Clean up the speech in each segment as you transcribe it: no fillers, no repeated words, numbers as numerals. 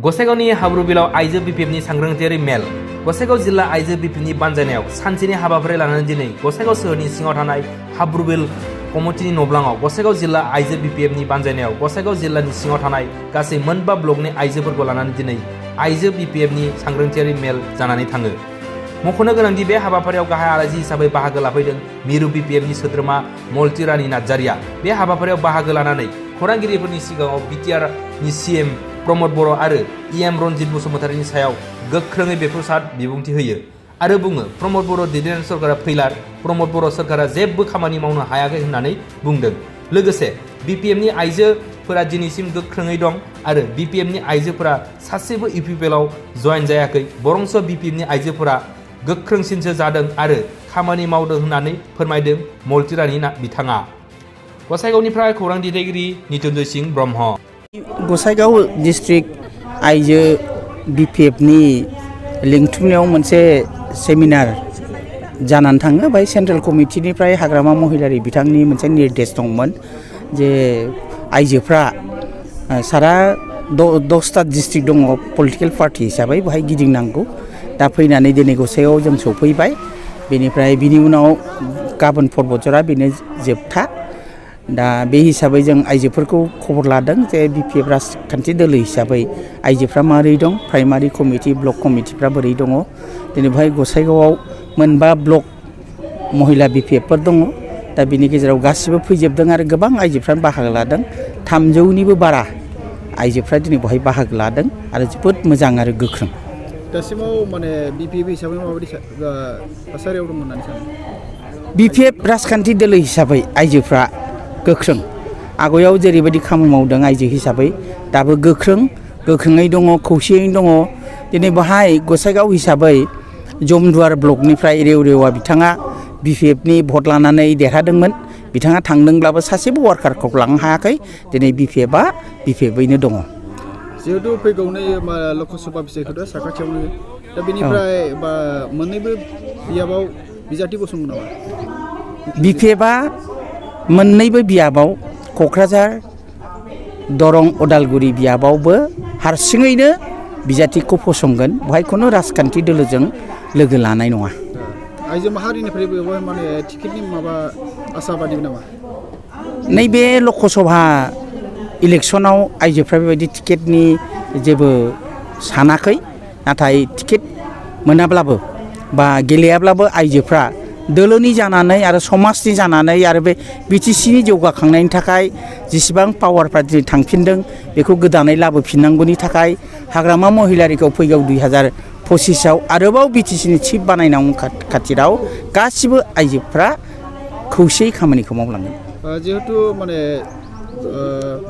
गसाइगावनि हाब्रुबिलाव आइजो बिपिएफनि सांग्रांथियारि मेल गसाइगाव जिल्ला आइजो बिपिएफनि बानजायनायाव सानसेनि हाबाफारि लानानै दिनै गसाइगाव सोहोरनि सिङाव थानाय हाब्रुबिल कमिटिनि नब्लाङाव गसाइगाव जिल्ला आइजो बिपिएफनि बानजायनायाव गसाइगाव जिल्लानि सिङाव थानाय गासै मोनबा ब्लकनि आइजोफोरखौ लानानै दिनै आइजो बिपिएफनि सांग्रांथियारि मेल जानानै थाङो। मख'नो गोनांदि बे हाबाफारियाव गाहाय आलासि हिसाबै बाहागो लाफैदों मिरु बिपिएफनि सोद्रोमा मलती रानी नार्जारिया। बे हाबाफारियाव बाहागो लानानै खौरांगिरिफोरनि सिगाङाव बिटिआरनि सीएम प्रमद बर' आरो इएम रनजित बसुमतारीनि सायाव गोख्रोङै बेखेवसार बिबुंथि होयो आरो बुङो प्रमद बर' दैदेननाय सरकारा फैलार, प्रमद बर' सरकारा जेबो खामानि मावनो हायाखै होननानै बुंदों। लोगोसे बिपिएफनि आइजोफोरा दिनैसिम गोख्रोङै दं आरो बिपिएफनि आइजोफोरा सासेबो इउपिपिएलआव जयेन जायाखै, बरंस बिपिएफनि आइजोफोरा गोख्रोंसिनसो जादों आरो खामानि मावदों होननानै फोरमायदों मलती रानी बिथाङा। गसाइगावनिफ्राय खौरां दैथायगिरि नितुन्जय सिंह ब्रह्म। गसाइगाव डिस्ट्रिक्ट आइजो बिपिएफनि लिंथुमनायाव मोनसे सेमिनार जानानै थाङो। बाय सेन्ट्रेल कमिटिनिफ्राय हाग्रामा महिलारि बिथांनि मोनसे निर्देश दंमोन जे आइजोफ्रा सारा 10टा डिस्ट्रिक्ट दङ पलिटिकेल पार्टि हिसाबै बेहाय गिदिंनांगौ। दा फैनानै दिनै गसाइगाव जों सफैबाय। बेनिफ्राय बिनि उनाव गाबोन परबतजरा बेनो जोबथा। दा बे हिसाबै जों आइजोफोरखौ खबर लादों जे बिपिएफ राजखान्थि दोलो हिसाबै आइजोफ्रा माबोरै दं, प्राइमारि कमिटि ब्लक कमिटिफ्रा बोरै दङ। दिनै बेहाय गसाइगावआव मोनबा ब्लक महिला बिपिएफफोर दङ। दा बिनि गेजेराव गासिबो फैजोबदों आरो गोबां आइजोफ्रानो बाहागो लादों। 300निबो बारा आइजोफ्रा दिनै बेहाय बाहागो लादों आरो जोबोद मोजां आरो गोख्रों। दासिमाव माने बिपिएफ हिसाबै माबायदि थासारियाव दं होननानै सानो? बिपिएफ राजखान्थि दोलो हिसाबै आइजोफ्रा गोख्रों। आगयाव जेरैबायदि खामानि मावदों आइजो हिसाबै दाबो गोख्रोङै दङ, खौसेयैनो दङ। दिनै बेहाय गसाइगाव हिसाबै जमदुवार ब्लकनिफ्राय रेवरेवा बिथाङा बिपिएफनि भट लानानै देरहादोंमोन। बिथाङा थांदोंब्लाबो सासेबो वार्कारखौ लांनो हायाखै। दिनै बिपिएफैनो दङ। जिहेतु फैगौनै लकसभा बिसायख'थिया साखाथियावनो, दा बेनिफ्राय मोननैबो बियाबाव बिजाथि गसङो नामा? बिपिएफआ मोननैबो बियाबाव क'क्राझार दरं उदालगुरि बियाबावबो हारसिङैनो बिजाथिखौ फसंगोन। बेहाय खुनु राजखान्थि दोलोजों लोगो लानाय नङा। आइजो माहारिनिफ्रायबो माने टिकेटनि माबा आसाबादि नामा? नैबे लकसभा इलेक्सनाव आइजोफ्रा बेबायदि टिकेटनि जेबो सानाखै। नाथाय टिकेट मोनाब्लाबो बा गेलेयाब्लाबो आइजोफ्रा दोलोनि जानानै आरो समाजनि जानानै आरो बे बिटिसिनि जौगाखांनायनि थाखाय जेसेबां पावारफ्रा दिनै थांफिनदों बेखौ गोदानै लाबोफिननांगौनि थाखाय हाग्रामा महिलारिखौ फैगौ 2025आव आरोबाव बिटिसिनि चिफ बानायनांगौ खाथिराव गासिबो आइजोफ्रा खौसेयै खामानिखौ मावलांगोन। जिहेतु माने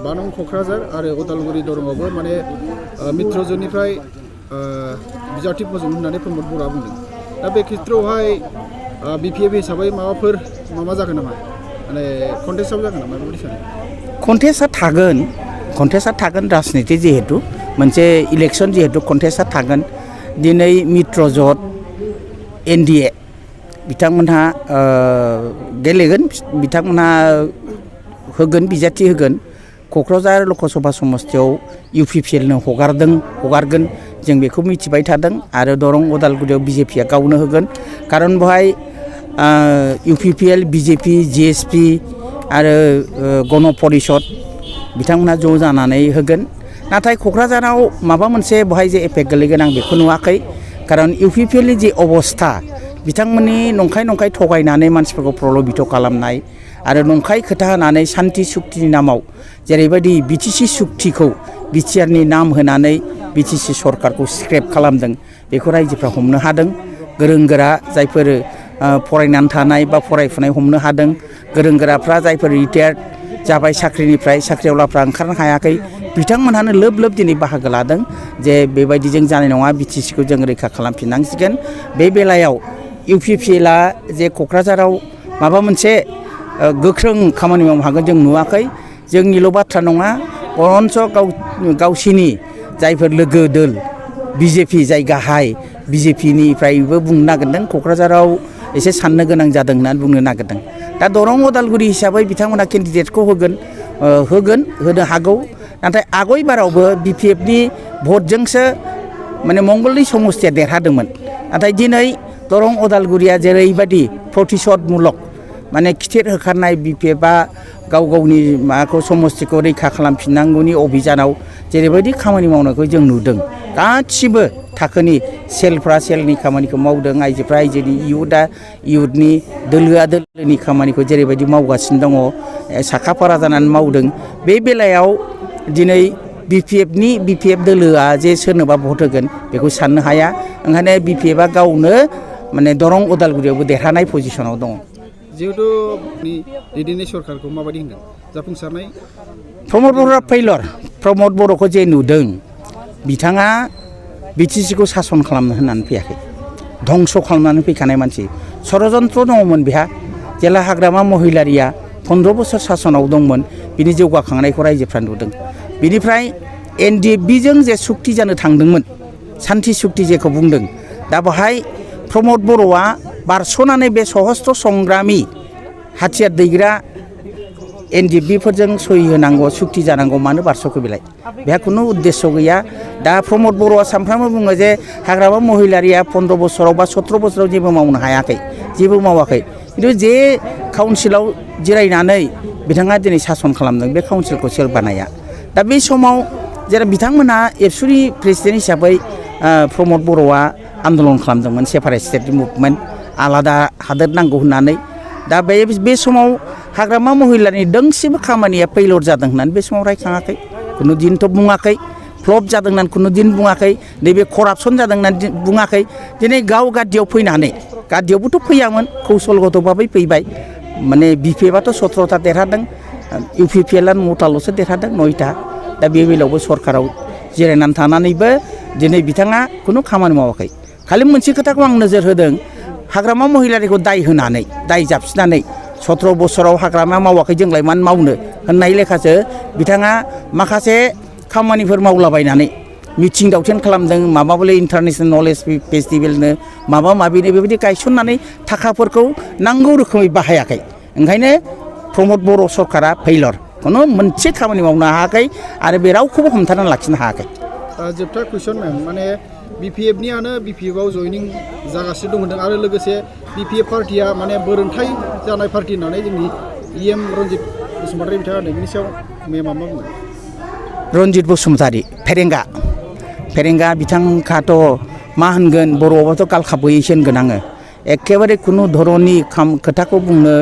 बानं क'क्राझार आरो उदालगुरि दरंआवबो माने मित्रजोनिफ्राय बिजाथि फसंगोन होननानै प्रमद बर'आ बुंदों। दा बे खेत्रआवहाय बिपिएफ हिसाबै माबाफोर जागोन नामा? माने कन्टेस्टआव जागोन नामा बेबायदि सानो? कन्टेस्टआ थागोन राजनिति जिहेतु मोनसे इलेक्सन जिहेतु कन्टेस्टआ थागोन। दिनै मित्रजोट एनडिए बिथांमोनहा गेलेगोन, बिथांमोनहा होगोन, बिजाथि होगोन। क'क्राझार लकसभा समस्तियाव इउपिपिएलनो हगारगोन जों बेखौ मिथिबाय थादों आरो दरं उदालगुरियाव बिजेपिया गावनो होगोन। खारन बेहाय इउपिपिएल, बिजेपि, जिएसपि आरो गण परिषद बिथांमोनहा ज' जानानै होगोन। नाथाय क'क्राझाराव माबा मोनसे बेहाय जे एफेक्ट गोलैगोन आं बेखौ नुवाखै। खारन इउपिपिएलनि जे अबस्था, बिथांमोननि नंखाय थगायनानै मानसिफोरखौ प्रलबित खालामनाय आरो नंखाय खोथा होनानै सान्ति सुक्तिनि नामाव जेरैबायदि बिटिसि सुक्तिखौ बिटिआरनि नाम होनानै बिटिसि सरकारखौ स्क्रेप खालामदों, बेखौ रायजोफ्रा हमनो हादों। गोरों गोरा जायफोर फरायनानै थानाय बा फरायफुनाय हमनो हादों। गोरों गोराफ्रा जायफोर रिटायार्ड जाबाय साख्रिनिफ्राय, साख्रिआवलाफ्रा ओंखारनो हायाखै, बिथांमोनहानो लोब दिनै बाहागो लादों जे बेबायदिजों जानाय नङा, बिटिसिखौ जों रैखा खालामफिननांसिगोन। बे बेलायाव इउपिपिएलआ जे क'क्राझाराव माबा मोनसे गोख्रों खामानि मावनो हागोन जों नुवाखै। जोंनिल' बाथ्रा नङा, बरन्स गावसिनि जायफोर लोगो दोल बिजेपि जाय गाहाय बिजेपिनिफ्रायबो बुंनो नागिरदों क'क्राझाराव एसे साननो गोनां जादों होननानै बुंनो नागिरदों। दा दरं उदालगुरि हिसाबै बिथांमोना केन्डिडेटखौ होनो हागौ। नाथाय आगयबारावबो BPFनि भटजोंसो माने मंगलदै समस्तिया देरहादोंमोन नाथाय दिनै दरं उदालगुरिया जेरैबायदि प्रतिशोधमूलक माने खिथेर होखारनाय BPFआ गाव गावनि माबाखौ समस्तिखौ रैखा खालामफिननांगौनि अभियानाव जेरैबायदि खामानि मावनायखौ जों नुदों गासिबो थाखोनि सेलफ्रा सेलनि खामानिखौ मावदों आइजोफ्रा आइजोनि इयुथआ इयुथनि दोलोआ दोलोनि खामानिखौ जेरैबायदि मावगासिनो दङ साखाफारा जानानै मावदों बे बेलायाव दिनै BPF दोलोआ जे सोरनोबा भट होगोन बेखौ साननो हाया ओंखायनो BPFआ गावनो माने दरं उदालगुरियावबो देरहानाय पजिशनाव दङ जिहेतु दैदेननाय सरकारखौ माबायदि होनगोन जाफुंसारनाय प्रमद बर'आ फेलर प्रमद बर'खौ जे नुदों बिथाङा BTCखौ सासन खालामनो होननानै फैयाखै धंस खालामनानै फैखानाय मानसि षड़यन्त्र दङमोन बेहा जेला हाग्रामा महिलारिया 15 बोसोर सासनाव दंमोन बिनि जौगाखांनायखौ रायजोफ्रा नुदों बिनिफ्राय NDFBजों जे सुक्ति जानो थांदोंमोन सान्थि सुक्ति जेखौ बुंदों दा बेहाय प्रमद बर'आ बारस'नानै बे सहस्त्र संग्रामी हाथियार दैग्रा NDFBफोरजों सहि होनांगौ सुक्ति जानांगौ मानो बारस'खो बेलाय बेहा खुनु उद्देश्य गैया दा प्रमद बर'आ सानफ्रामबो बुङो जे हाग्रामा महिलारिया 15 बोसोराव बा 17 बोसोराव जेबो मावनो हायाखै जेबो मावाखै खिन्थु जे काउन्सिलाव जिरायनानै बिथाङा दिनै सासन खालामदों बे काउन्सिलखौ सोर बानाया दा बे समाव जेराव बिथांमोना एबसुनि प्रेसिडेन्ट हिसाबै प्रमद बर'आ आन्दलन खालामदोंमोन सेपारेट स्टेट मुभमेन्ट आलादा हादोर नांगौ होननानै दा बे समाव हाग्रामा महिलानि दोंसेबो खामानिया फेलर जादों होननानै बे समाव रायखाङाखै खुनु दिनथ' बुङाखै फ्लप जादों होननानै खुनु दिन बुङाखै नैबे करापसन जादों होननानै बुङाखै दिनै गाव गादियाव फैनानै गादियावबोथ' फैयामोन कौशलगतभाबै फैबाय माने BPFआथ' 17था देरहादों UPPLआ 9थाल'सो देरहादों 9था दा बे बेलायावबो सरकाराव जिरायनानै थानानैबो दिनै बिथाङा खुनु खामानि मावाखै खालि मोनसे खोथाखौ आं नोजोर होदों हाग्रामा महिलारिखौ दाय होनानै दाय जाबसिनानै 17 बोसोराव हाग्रामा मावाखै जोंलाय मानो मावनो होननाय लेखासो बिथाङा माखासे खामानिफोर मावलाबायनानै मिथिं दावथिं खालामदों माबा बले इन्टारनेशनेल नलेज फेस्टिभेलनो माबा माबिनो बेबायदि गायसननानै थाखाफोरखौ नांगौ रोखोमै बाहायाखै ओंखायनो प्रमद बर' सरकारा फेलर खुनु मोनसे खामानि मावनो हायाखै आरो बे रावखौबो हमथानानै लाखिनो हायाखै जोबथा कुइसन मेम माने BPFनियानो BPFआव जयनिं जागासिनो दं होनदों आरो लोगोसे BPF पार्टिया माने बोरोन्थाय जानाय पार्टि होननानै जोंनि EM रन्जित बसुमतारी बिथाङा होनदों बिनि सायाव मेमा मा बुङो रन्जित बसुमतारी फेरेंगा बिथांखौथ' मा होनगोन बर'आवथ' गालखाबैसो होनगोन आङो एखेबारे खुनु धरननि खोथाखौ बुंनो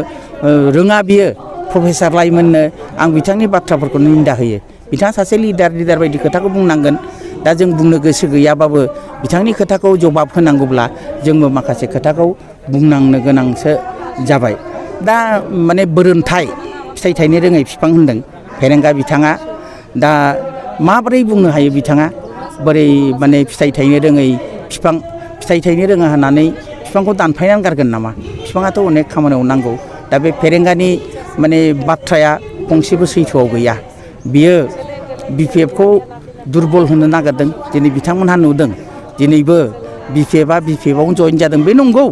रोङा बियो प्रफेसार लाइमोननो आं बिथांनि बाथ्राफोरखौ निन्दा होयो बिथाङा सासे लिडार बायदि खोथाखौ बुंनांगोन दा जों बुंनो गोसो गैयाबाबो बिथांनि खोथाखौ जबाब होनांगौब्ला जोंबो माखासे खोथाखौ बुंनांनो गोनांसो जाबाय दा माने बोरोन्थाय फिथाइ थायनो रोङै बिफां होनदों फेरेंगा बिथाङा दा माबोरै बुंनो हायो बिथाङा बोरै माने फिथाइ थायनो रोङै बिफां फिथाइ थायनो रोङा होननानै बिफांखौ दानफायनानै गारगोन नामा बिफाङाथ' अनेक खामानियाव नांगौ दा बे फेरेंगानि माने बाथ्राया फंसेबो सैथोआव गैया बियो BPFखौ दुरबल होनो नागिरदों दिनै बिथांमोनहा नुदों दिनैबो BPFआवनो जइन जादों बे नंगौ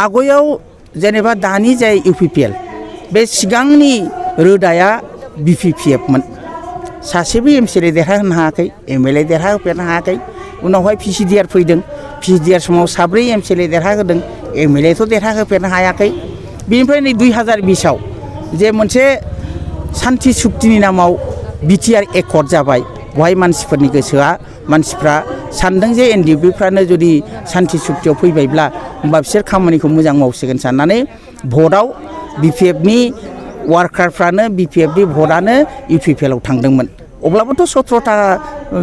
आगयाव जेनेबा दानि जाय UPPL बे सिगांनि रोदाया BPPFमोन सासेबो MCLA देरहाहोनो हायाखै MLA देरहाहोफेरनो हायाखै उनावहाय PCDR फैदों PCDR समाव 7 MCLA देरहाहोदों MLAथ' देरहाहोफेरनो हायाखै बेनिफ्राय नै 2020आव जे मोनसे सान्थि सुक्तिनि नामाव BTR एकर्ड जाबाय बहाय मानसिफोरनि गोसोआ मानसिफ्रा सानदों जे NDFBफ्रानो जुदि सान्थि सुक्तियाव फैबायब्ला होमबा बिसोर खामानिखौ मोजां मावसिगोन साननानै भटआव BPFनि वार्कारफ्रानो BPFनि भटआनो UPPLआव थांदोंमोन अब्लाबोथ' 17था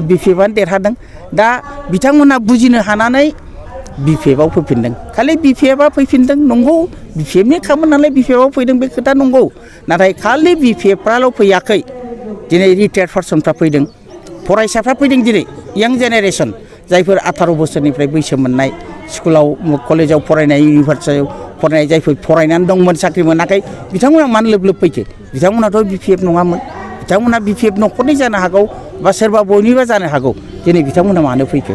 BPFआनो देरहादों दा बिथांमोनहा बुजिनो हानानै BPFआव फैफिनदों खालि BPFआ फैफिनदों नंगौ BPFनि खामोन नालाय BPFआव फैदों बे खोथा नंगौ नाथाय खालि BPFफ्राल' फैयाखै दिनै रिटायार्ड पार्सनफ्रा फैदों फरायसाफ्रा फैदों दिनै यां जेनेरेसन जायफोर 18 बोसोरनिफ्राय बैसो मोननाय स्कुलाव कलेजाव फरायनाय इउनिभार्सिटियाव फरायनाय जायफोर फरायनानै दंमोन साख्रि मोनाखै बिथांमोना मानो लोब फैखो बिथांमोनाथ' BPF नङामोन बिथांमोना BPF न'खरनि जानो हागौ बा सोरबा बयनिबा जानो हागौ दिनै बिथांमोना मानो फैखो